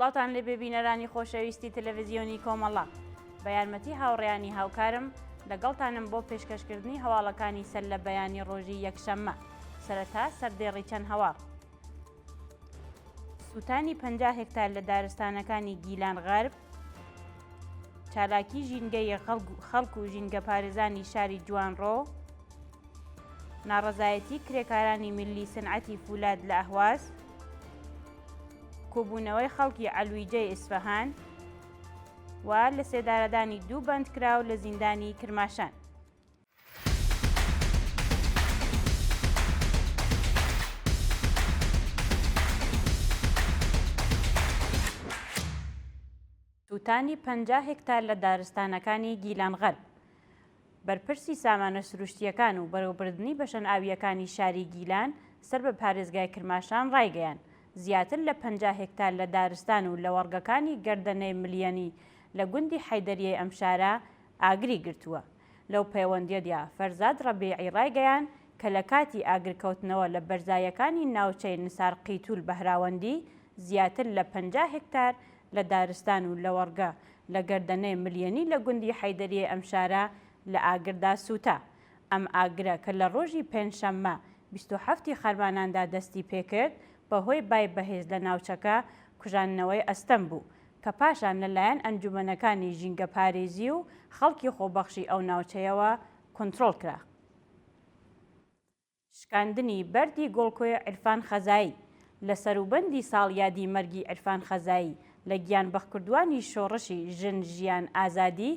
سڵاوتان لێبێ بینەرانی خۆشەویستی تەلەڤزیۆنی کۆمەڵە. بە یارمەتی هاوڕێیانی هاوکارم لەگەڵتانم بۆ پێشکەشکردنی هەواڵەکانی سەر لە بەیانی ڕۆژی یەکشەممە. سەرەتا سەردێڕی چەند هەواڵ. سووتانی 50 هێکتار لە دارستانەکانی گیلان غەرب، چالاکی ژینگەیی خەڵک و ژینگەپارێزانی شاری جوانڕۆ، ناڕەزایەتی کرێکارانی میللی سنعەتی فولاد لە ئەهواز، کۆبوونەوەی خەڵکی عەلویجەی ئیسفەهان و لەسێدارەدانی دوو بەندکراو لە زیندانی کرماشان. سووتانی 50 هێکتار لە دارستانەکانی گیلان غەرب. بەرپرسی سامانە سروشتییەکان و بەرەوبردنی بەشەنئاوییەکانی شاری گیلان سەر بە پارێزگای کرماشان ڕایگەیاند، زیاتر لە 50 هێکتار لە دارستان و لەوەڕگەکانی گەردەنەی ملیەنی لە گوندی حەیدەریەی ئەم شارە ئاگری گرتووە. لەو پەیوەندییەدا فەرزاد ڕەبیعی ڕایگەیاند کە لە کاتی ئاگرکەوتنەوە لە بەرزاییەکانی ناوچەی نسار قیتول بەهراوەندی زیاتر لە 50 هێکتار لە دارستان و لەوەڕگە لە گەردەنەی ملیەنی لە گوندی حەیدەریەی ئەم شارە لە ئاگردا سووتا. ئەم ئاگرە کە لە ڕۆژی پێنجشەممە 27 ی خەرماناندا دەستی پێکرد، بە هۆی بای بەهێز لە ناوچەکە کوژاندنەوەی ئەستەم بوو کە پاشان لە لایەن ئەنجومەنەکانی ژینگەپارێزی و خەڵکی خۆبەخشی ئەو ناوچەیەوە کونترۆڵ کرا. شکاندنی بەردی گۆڵکۆی عیرفان خەزایی، لە سەروبەندی ساڵیادی مەرگی عیرفان خەزایی لە گیانبەخکردووانی شۆڕشی ژن ژیان ئازادی،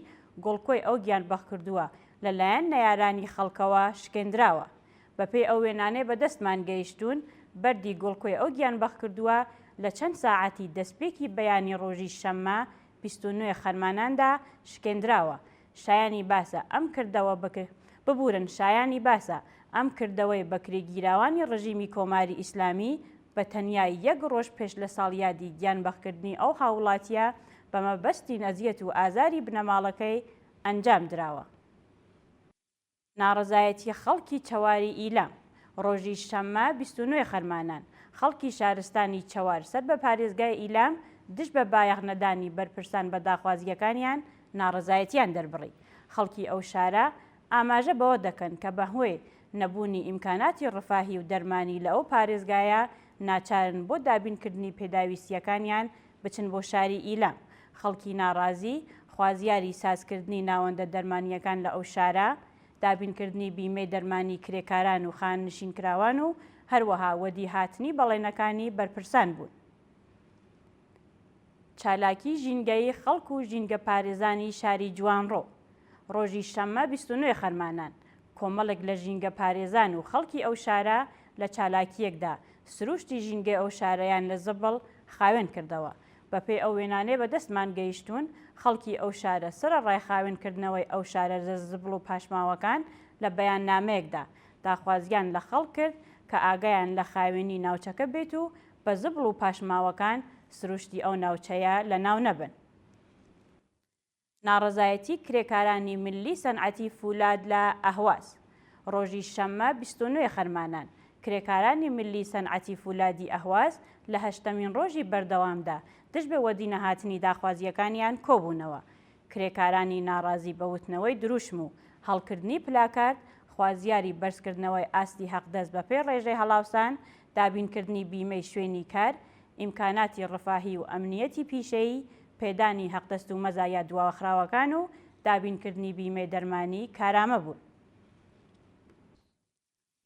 گۆڵکۆی ئەو گیانبەخکردووە لە لایەن نەیارانی خەڵکەوە شکێندراوە. بەپێی ئەو وێنانەی بە دەستمان گەیشتوون، بەردی گۆڵکۆی ئەو گیانبەخکردووە لە چەند ساعەتی دەستپێکی بەیانی ڕۆژی شەممە 29 خەرماناندا شکێندراوە. شایانی باسە ئەم کردەوە ببورن شایانی باسە ئەم کردەوەی بەکرێگیراوانی ڕژیمی کۆماری ئیسلامی بە تەنیا یەک ڕۆژ پێش لە ساڵیادی گیانبەخکردنی ئەو هاووڵاتییە بە مەبەستی ئەزیەت و ئازاری بنەماڵەکەی ئەنجام دراوە. ناڕەزایەتی خەڵکی چەواری ئیلام. ڕۆژی شەممە 29 ی خەرمانان، خەڵکی شارستانی چەوار سەر بە پارێزگای ئیلام دژ بە بایەخ نەدانی بەرپرسان بە داخوازییەکانیان ناڕەزایەتیان دەربڕی. خەڵکی ئەو شارە ئاماژە بەوە دەکەن کە بە هۆی نەبوونی ئیمکاناتی ڕفاهی و دەرمانی لە ئەو پارێزگایە ناچارن بۆ دابینکردنی پێداویستییەکانیان بچن بۆ شاری ئیلام. خەڵکی ناڕازی خوازیاری سازکردنی ناوەندە دەرمانییەکان لە ئەو شارە، دابینکردنی بیمەی دەرمانی کرێکاران و خانەنشینکراوان و هەروەها وەدیهاتنی بەڵێنەکانی بەرپرسان بوون. چالاکی ژینگەیی خەڵک و ژینگەپارێزانی شاری جوانڕۆ ڕۆژی شەممە 29 خەرمانان کۆمەڵێک لە ژینگەپارێزان و خەڵکی ئەو شارە لە چالاکییەکدا سرووشتی ژینگەی ئەو شارەیان لە زبڵ خاوێن کردەوە. بەپێی ئەو وێنانەی بە دەستمان گەیشتوون، خەڵکی ئەو شارە سەرەڕای خاوێن کردنەوەی ئەو شارە لە زبڵ و پاشماوەکان لە بەیاننامەیەکدا داخوازیان لە خەڵک کرد کە ئاگایان لە خاوێنی ناوچەکە بێت و بە زبڵ و پاشماوەکان سروشتی ئەو ناوچەیە لەناو نەبەن. ناڕەزایەتی کرێکارانی میللی سەنعەتی فولاد لە ئەهواز. ڕۆژی شەممە 29 ی خەرمانان، کرێکارانی میللی سەنعەتی فولادی ئەهواز لە هەشتەمین ڕۆژی بەردەوامدا دژ بە وەدینەهاتنی داخوازییەکانیان کۆبوونەوە. کرێکارانی ناڕازی بە وتنەوەی دروشم و هەڵکردنی پلاکارد خوازیاری بەرزکردنەوەی ئاستی حەقدەست بەپێی ڕێژەی هەڵاوسان، دابینکردنی بیمەی شوێنی کار، ئیمکاناتی ڕفاهی و ئەمنییەتی پیشەیی، پێدانی حەقدەست و مەزایا دواخراوەکان و دابینکردنی بیمەی دەرمانی کارامە بوون.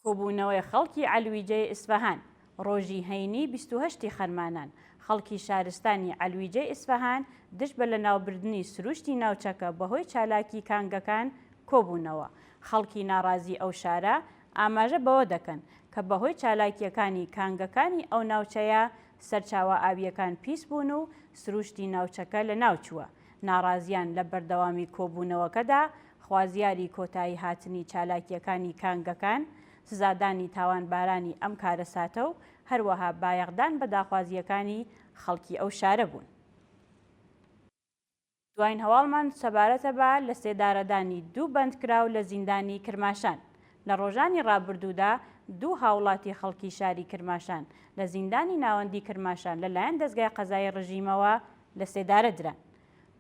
کۆبوونەوەی خەڵکی عەلویجەی ئیسفەهان ڕۆژی هەینی 28 ی خەرمانان، خەڵکی شارستانی عەلویجەی ئیسفەهان دژ بە لەناوبردنی سروشتی ناوچەکە بەهۆی چالاکی کانگەکان کۆبوونەوە. خەڵکی ناڕازی ئەو شارە ئاماژە بەوە دەکەن کە بەهۆی چالاکییەکانی کانگەکانی ئەو ناوچەیە سەرچاوە ئاوییەکان پیس بوون و سروشتی ناوچەکە لەناوچووە. ناڕازیان لە بەردەوامی کۆبوونەوەکەدا خوازیاری کۆتایی هاتنی چالاکییەکانی کانگەکان، سزادانی تاوانبارانی ئەم کارەساتە و هەروەها بایەخدان بە داخوازییەکانی خەڵکی ئەو شارە بوون. دواین هەواڵمان سەبارەتە بە لەسێدارەدانی دوو بەندکراو لە زیندانی کرماشان. لە ڕۆژانی ڕابردوودا دوو هاوڵاتی خەڵکی شاری کرماشان لە زیندانی ناوەندی کرماشان لە لایەن دەزگای قەزایی ڕژیمەوە لە سێدارە دران.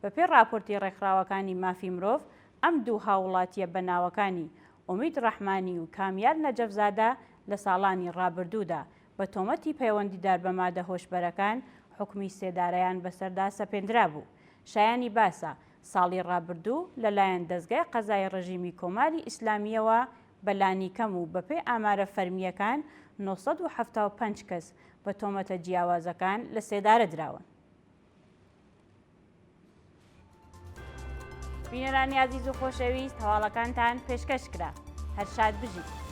بەپێی ڕاپۆرتی ڕێکخراوەکانی مافی مرۆڤ، ئەم دوو هاووڵاتییە بە ناوەکانی ئومید ڕەحمانی و کامیار نەجەفزادە لە ساڵانی ڕابردوودا بە تۆمەتی پەیوەندیدار بە مادە هۆشبەرەکان حوکمی سێدارەیان بەسەردا سەپێندرابوو. شایانی باسە، ساڵی ڕابردوو لە لایەن دەزگای قەزای ڕژیمی کۆماری ئیسلامییەوە بە لانیکەم و بەپێی ئامارە فەرمییەکان 975 کەس بە تۆمەتە جیاوازەکان لە سێدارە دراون. بینەرانی ئازیز و خۆشەویست هەواڵەکانتان پێشکەش کرا. هەر شاد بژیت.